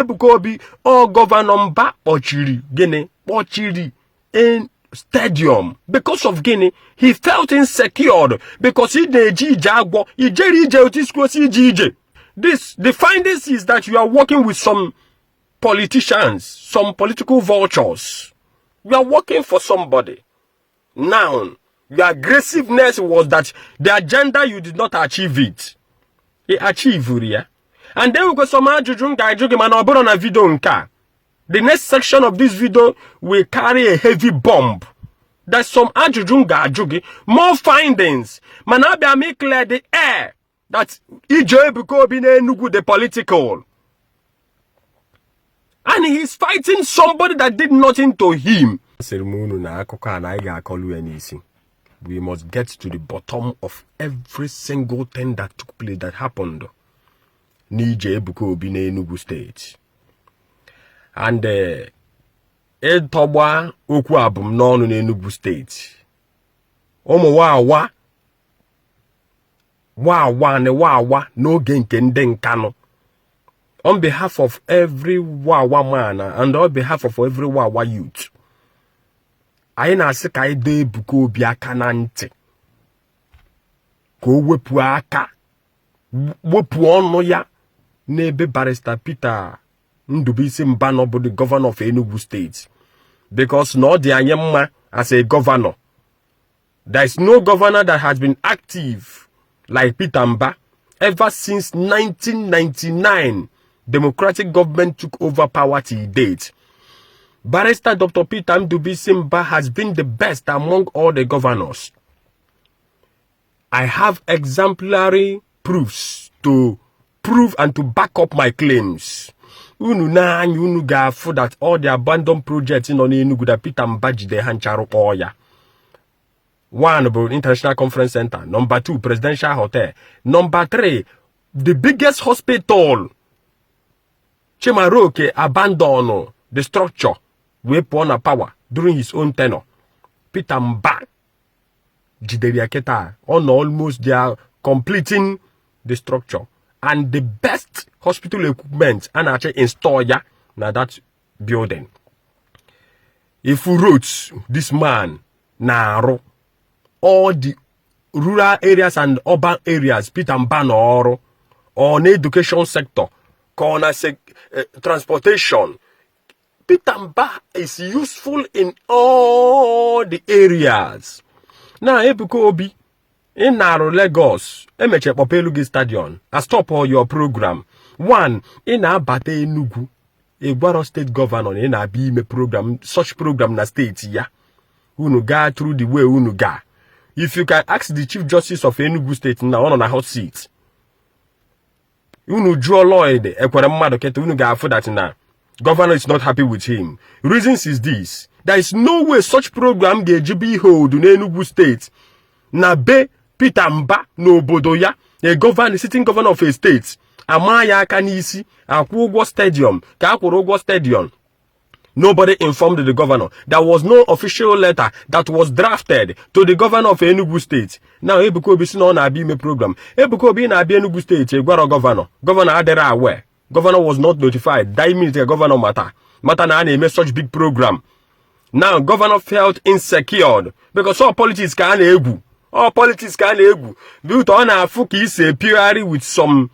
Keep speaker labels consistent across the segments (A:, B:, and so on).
A: Ebuka Obi, ọ Governor Mba kpọchiri gịnị? Kpọchiri in stadium because of gịnị? He felt insecure because ị na-eje ije agwọ ijere ije otu isi kwesị ije ije. This, the findings is that you are working with some politicians, some political vultures. You are working for somebody. Now, your aggressiveness was that the agenda, you did not achieve it. Ị achieve ya. And then we go some ajụjụ m ga-ajụ gị, mana ọ bụrụ na video nke a. The next section of this video will carry a heavy bomb. There's some ajụjụ m ga-ajụ gị, more findings, mana abịa m clear the air that ije Ebuka Obi n'Enugu, the political, and he's fighting somebody that did nothing to him. Asịrị m unu na akụkọ a na anyị ga-akọlu ya n'isi. We must get to the bottom of every single thing that took place, that happened n'ije Ebuka Obi n'Enugu Steeti. And ịtọgba okwu abụm n'ọnụ n'Enugu Steeti, ụmụ wawa wawa na wawa n'oge nke ndị Nkanụ, on behalf of every Wawa man and on behalf of every Wawa youth, anyị na-asị ka anyị doo Ebuka Obi aka na ntị ka o wepụ aka, wepụ ọnụ ya n'ebe Barrister Peter Ndubuisi Mbano bụ the governor of Enugu State, because na ọ dị anyị mma as a governor. There is no governor that has been active like Peter Mba ever since 1999 democratic government took over power till date. Barrister Dr. Peter Ndubuisi Mba has been the best among all the governors. I have exemplary proofs to prove and to back up my claims. Unu n'anya, unu ga-afụ that all the abandoned projects nọ n'Enugu that Peter Mba jide ha ncharụ kpọọ ya. One bụ International Conference Center, number two, Presidential Hotel, number three, the biggest hospital Chimaroke abandon the structure wee pụọ na power during his own tenure. Peter Mba jidere ya kịta, ọ nọ almost, they are completing the structure and the best hospital equipment a na-achọ install ya na that building. If roads this man na-arụ, all the rural areas and urban areas, Peter Mba na ọrụ ọ na education sector ka ọ na transportation, Peter Mba is useful in all the areas. Na Ebuka Obi, ị na-arụ Lagos, emeche kpọpa elu gị stadium a stop all your program. One, ị na-abata Enugu, ị gwarọ state governor na ị na-abịa ime program, such program na steeti ya. Unu gaa through the way unu gaa. If you can ask the Chief Justice of Enugu State na ọ nọ na hot seat, unu jụọ Lloyd ekwere mmadụ kịta, unu ga-afụ that na governor is not happy with him. Reasons is this: there is no way such program ga-eji be hold n'Enugu State na be Peter Mba n'obodo ya. A governor, sitting governor of a state, ama ya aka n'isi akwụ ụgwọ stadium ka a kwụrụ ụgwọ stadium. Nobody informed the governor. There was no official letter that was drafted to the governor of Enugu State. Now Ebuka Obi si na ọ na-abịa ime program. Ebuka Obi na-abịa Enugu State, gwara governor. Governor adịrị aware. Governor was not notified. That minute governor mata. Mata na a na-eme such big program. Now governor felt insecure because all politics ka a na-egwu. All politics ka a na-egwu. But ọ na-afụ ka isi epigharị with some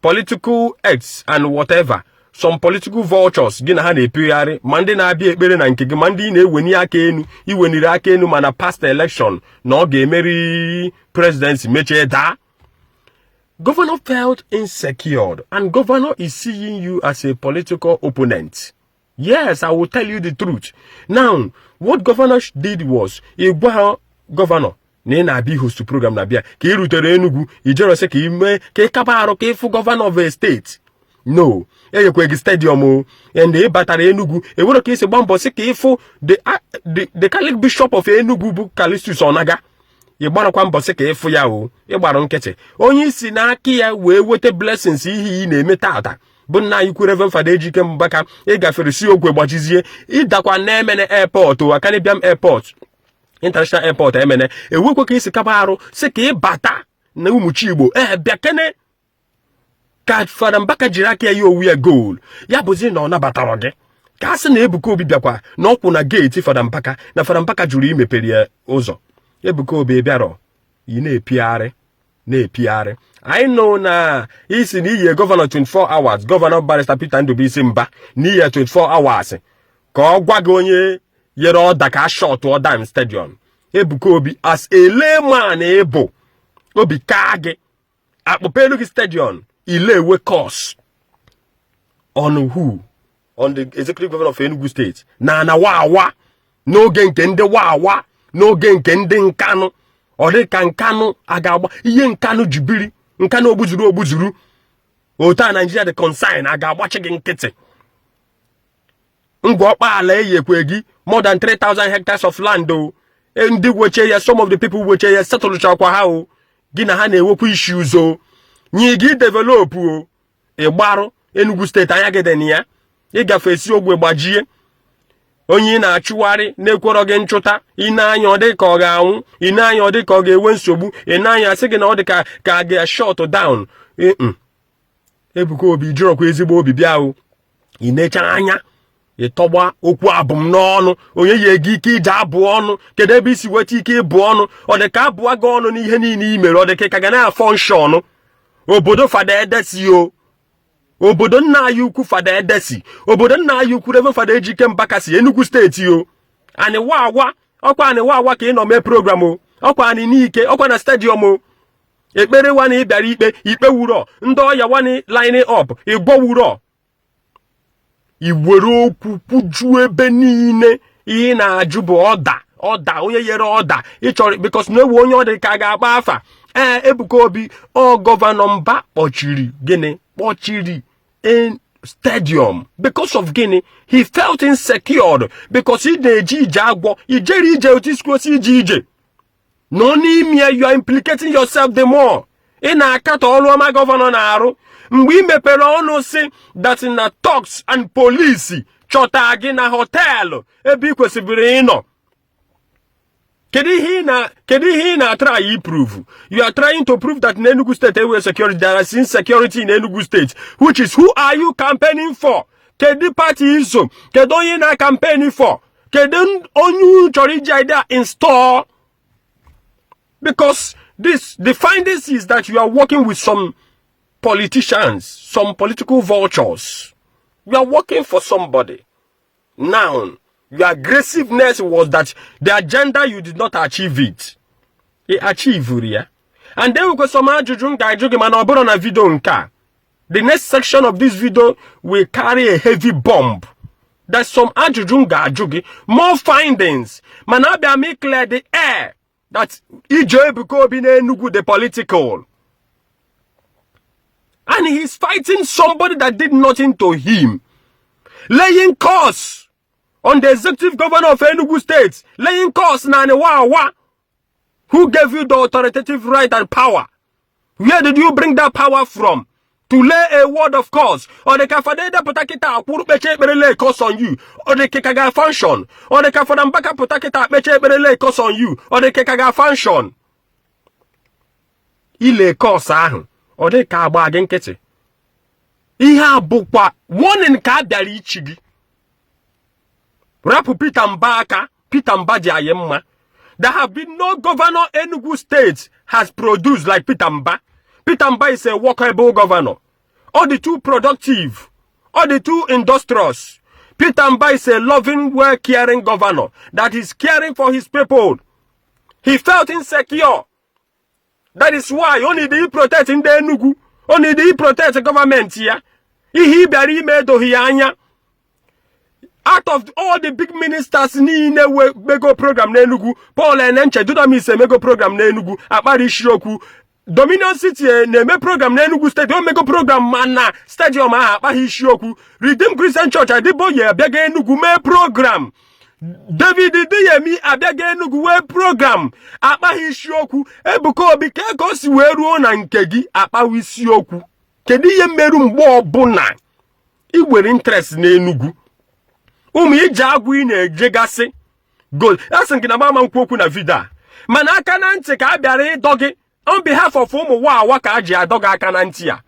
A: political acts and whatever. Some political vultures gị na ha na-epigharị, ma ndị na-abịa ekpere na nke gị, ma ndị ị na-eweni aka enu, iweniri aka enu mana past election na ọ ga-emeri presidency, mechie daa. Governor felt insecure and governor is seeing you as a political opponent. Yes, I will tell you the truth. Now, what governor did was, ị gwa ha governor na ị na-abịa host program na bịa ka ị rutere Enugu, ijerose ka ị mee ka ị kaba arụ ka ịfụ governor of a state. No, enyekwe gị stadium o, and ị batara Enugu, ewere ka isi gba mbọ sị ka ịfụ the Catholic Bishop of Enugu bụ Callistus Onaga, ị gbarakwa mbọ sị ka ịfụ ya o, ị gbara nkịtị. Onye isi n'aka ya wee weta blessings ihe ị na-eme tata bụ nna anyị kwu, Reverend Fada Ejike Mbaka. Ị gafere si ogwe gbajizie, ịdakwa na Emene airport, Akanu Airport, International Airport Emene, ewekwe ka isi kaba arụ sị ka ị bata na Ụmụchi Igbo ee bịa kene. Ka Fada Mbaka jiri aka ya owu ya goal ya bụzi na ọ nabatara gị, ka a sị na Ebuka Obi bịakwa na ọkwụ na gate Fada Mbaka, na Fada Mbaka jụrụ imepere ya ụzọ. Ebuka Obi bịarọ, ị na-epigharị na-epigharị. Anyị nụ na isi na iye governor 24 hours, Governor Barrister Peter Ndubuisi Mba, na iye 24 hours ka ọ gwa gị onye nyere order ka a shut down stadium. Ebuka Obi, as a layman, ịbụ obi kaa gị akpụpelu gị stadium, ile ewe curse on who? On the executive governor of Enugu State. Na wawa n'oge nke ndị wawa, n'oge nke ndị Nkanụ, ọ dị ka Nkanụ a ga-agba ihe Nkanụ ji biri Nkanụ ogbuzuru ogbuzuru otu a. Nigeria dị concern, a ga-agbachi gị nkịtị. Ngwa ọkpaala eyekwe gị more than 3000 hectares of land o. Ndị weche ya, some of the people weche ya, setụlụchakwa ha o. Gị na ha na-enwekwa issues o. Nyi gị develop o, ịgbarụ Enugu State anya gị dị na ya. Ịgafe esi ogwe gbajie onye ị na-achụgharị na-ekwerọ gị nchụta. Ị na-anya, ọ dị ka ọ ga-anwụ. Ị na-anya, ọ dị ka ọ ga-enwe nsogbu. Ị na-anya, asị gị na ọ dị ka a ga-shut down. Ebuka Obi, jụrọkwa ezigbo obi bịa o. Ị necha anya, ịtọgba okwu abụm n'ọnụ. Onye ya ego ike ije abụ ọnụ? Kedu ebe isi weta ike ịbụ ọnụ? Ọ dị ka abụọ gị ọnụ n'ihe niile i mere. Ọ dị ka ị ka ga na-afunction obodo Fada Edesi o, obodo nna anyị ukwu Fada Edesi, obodo nna anyị ukwu Reverend Fada Ejike Mbaka si Enugu State o. Anị wawa ọkwa, anị wawa ka ị nọ mee program o. Ọkwa anị n'ike, ọkwa na stadium o. Ekpere wana ị bịara ikpe ikpe wuro ndị ọya wani line up ịgwọ wuro. Iwere okwu kwujuo ebe niile. Ihe ị na-ajụ bụ order, order, onye nyere order ịchọrọ, because na ewu onye ọ dị ka a ga-agba afa. Ee, Ebuka Obi, ọ Governor Mba kpọchiri gịnị? Kpọchiri in stadium because of gịnị? He felt insecure because ị na-eje ije agwọ ijere ije otu isi kwesị ije ije nọ n'ime ya. You are implicating yourself the more ị na-akatọ ọrụ ọma governor na-arụ. Mgbe ị mepere ọnụ si that na thugs and police chọta gị na hotel ebe ị kwesịrị ịnọ, kedu ihe ị na-try prove? You are trying to prove that in Enugu State enwe security. There is insecurity in Enugu State, which is, who are you campaigning for? Kedu party iso? Kedu onye na campaigning for? Kedu onye unu chọrọ iji idea install? Because this, the findings is that you are working with some politicians, some political vultures. You are working for somebody. Now, your aggressiveness was that the agenda, you did not achieve it. Ị achieve ya. And then we go some ajụjụ m ga-ajụ gị, mana ọ bụrụ na video nke a, the next section of this video will carry a heavy bomb. There's some ajụjụ m ga-ajụ gị, more findings, mana abịa m clear the air that ije Ebuka Obi n'Enugu, the political, and he's fighting somebody that did nothing to him, laying curse on the executive governor of Enugu State, laying curse na Wawa. Who gave you the authoritative right and power? Where did you bring that power from to lay a word of curse? Ọ dị ka Fada pụta kịta akwụrụ kpecha ekpere lay curse on you, ọ dị ka ga function. Ọ dị ka Fada Mbaka pụta kịta kpecha ekpere lay curse on you, ọ dị ka ga function. Ile curse ahụ, ọ dị ka agba gị nkịtị. Ihe a bụkwa warning ka a bịara ichi gị. Rapụ Peter Mba aka. Peter Mba ji anyị mma. There have been no governor Enugu State has produced like Peter Mba. Peter Mba is a workable governor. All the too productive, all the too industrious. Peter Mba is a loving, well caring governor that is caring for his people. He felt insecure. That is why only the protect ndị Enugu, only the protect government ya. Ihe ị bịara ime edoghị ya anya. Out of all the big ministers niile we mego program n'Enugu, Paul Enenche, Dunamis emego program n'Enugu, Akpara Isiokwu, Dominion City na-eme program n'Enugu State, o mego program, mana stadium ahụ akpaghị isiokwu. Redeemed Christian Church, Adeboye abịago Enugu mee program. David Deyemi abịago Enugu wee program, akpaghị isiokwu. Ebuka Obi, ka o si wee ruo na nke gị akpaghị isiokwu? Kedu ihe mmerụ mgbe ọbụla ị nwere interest n'Enugu? Ụmụ ije agwụ ị na-ejegasị go, asị gị na mama nkwu okwu na video a, mana aka na ntị ka a bịara ịdọ gị on behalf of ụmụ wawa ka a ji adọ gị aka na ntị a.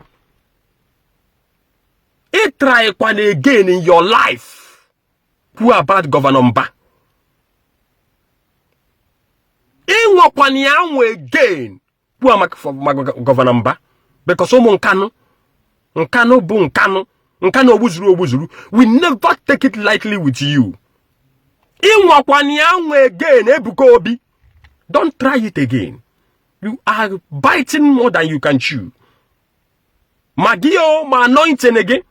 A: Ị try kwana again in your life kwuo about Governor Mbah. Ị nwakwana ya anwa again kwuo maka Governor Mbah, because ụmụ Nkanụ, Nkanụ bụ Nkanụ, Nkanụ ogbuzuru ogbuzuru, we never take it lightly with you. Ị nwakwana ya anwa again, Ebuka Obi, don't try it again. You are biting more than you can chew. Ma gị o, ma anointing gị,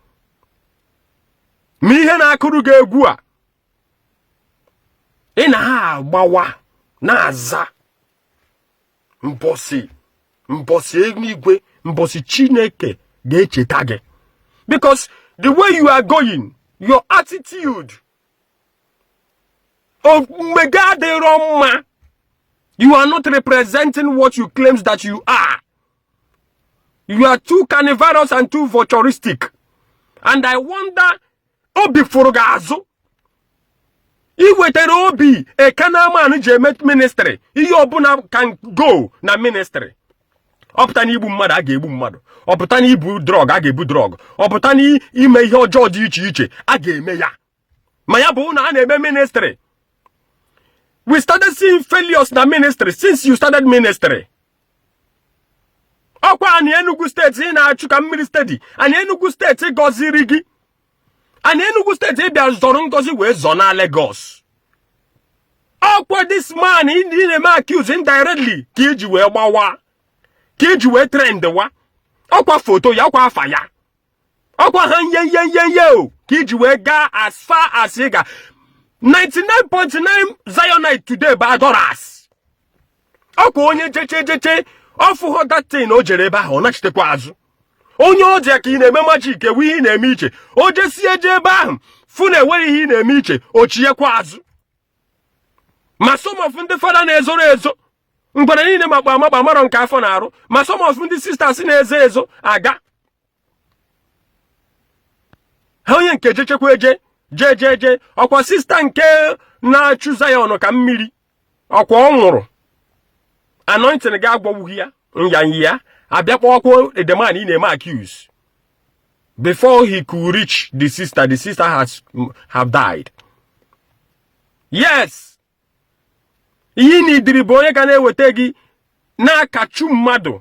A: ma ihe na-akụrụ gị egwu a ị na ha agbawa na-aza mbọsị mbọsị eluigwe, mbọsị Chineke ga-echeta gị, because the way you are going, your attitude, omume gị adịrọ mma. You are not representing what you claim that you are. You are too carnivorous and too vulturistic, and I wonder, obi fụrụ gị azụ ị wetara obi ekanaman ji eme ministry. Ihe ọbụla can go na ministry. Ọ pụta na igbu mmadụ, a ga-egbu mmadụ. Ọ pụta na ibu drug, a ga-ebu drug. Ọ pụta na ime ihe ọjọọ dị iche iche, a ga-eme ya. Ma ya bụ na a na-eme ministry, we started seeing failures na ministry since you started ministry. Ọkwa anyị Enugu Steeti ị na-achụ ka mmiri steady. Anyị Enugu Steeti gọziri gị. Anyị Enugu Steeti ị bịa zọrọ ngozi wee zọ na Lagos. Ọkwa this man ị na-eme accuse indirectly ka iji wee gbawa, ka iji wee trend wa. Ọkwa foto ya, ọkwa afa ya, ọkwa ha nye nye nye nye o ka iji wee gaa as far as ị ga. 99.9 Zionite today bụ adorers. Ọkwa onye jeche jeche ọfụhụ datin o jere ebe ahụ, ọ nachitekwa azụ. Onye ọ dị ka ị na-eme magic, ewe ihe ị na-eme iche, o jesie je ebe ahụ fụ na enweghị ihe ị na-eme iche, o chinyekwa azụ. Ma some of ndị fada na-ezoro ezo, ngwere niile makpa amakpa amarọ nke afọ na-arụ. Ma some of ndị sisters na-ezo ezo aga ha, onye nke jechekwa eje je je je. Ọkwa sister nke na-achụ Zion ka mmiri, ọkwa ọ nwụrụ. Anointing gị agwọwughị ya nyanya ya abịakwa ọkwa. The man ị na-eme accuse, before he could reach the sister, the sister has have died. Yes, ihe ị nidiri bụ onye ga na-eweta gị na-akachu mmadụ,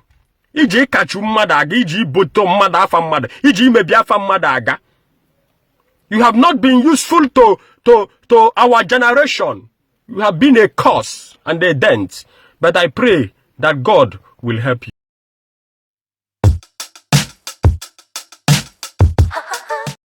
A: iji ịkachu mmadụ aga, iji iboto mmadụ afa mmadụ, iji imebi afa mmadụ aga. You have not been useful to our generation. You have been a curse and a dent, but I pray that God will help you.